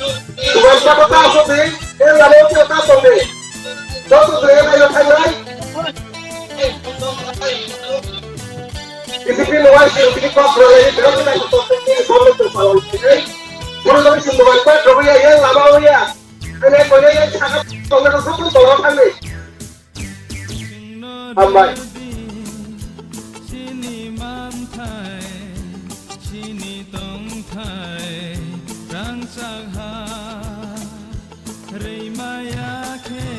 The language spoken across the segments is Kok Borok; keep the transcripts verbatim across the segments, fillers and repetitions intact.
Dubai sa kota asok di, eh, lama uti kota asok di. Joto dunia kaya thai lai. Discipline wise, discipline kok bro, ini terus kita ikut topik ini, follow terus follow. Guru kami sungguh banget, bro, ya, ya, lama ya. Ini kau ya, ya, sangat, kau nggak satu tolong kami. Hambai. Chini manthai, chini tongthai, rangchak ha. Rwimaya khe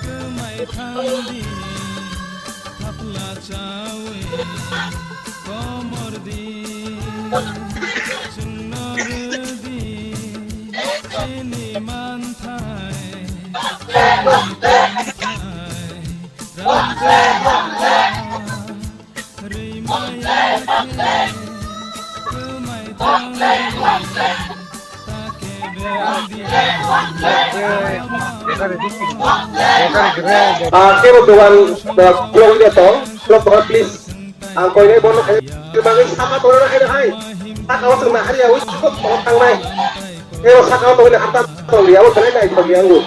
kwmai thangdi, thapla chawi komor di. Chwngno rwdi chini manthai, chini tongthai, rangchak ha. Ah, kebo dogan, ah, vlog ya to, vlog to, please. Ang koi nai bono khai, bagwi saka toro na khai hai. Saka o tong na hari ya, ui, kok tong tang nai. Kebo saka o tong na hata tong ya, o tong nai tong ya, ngu.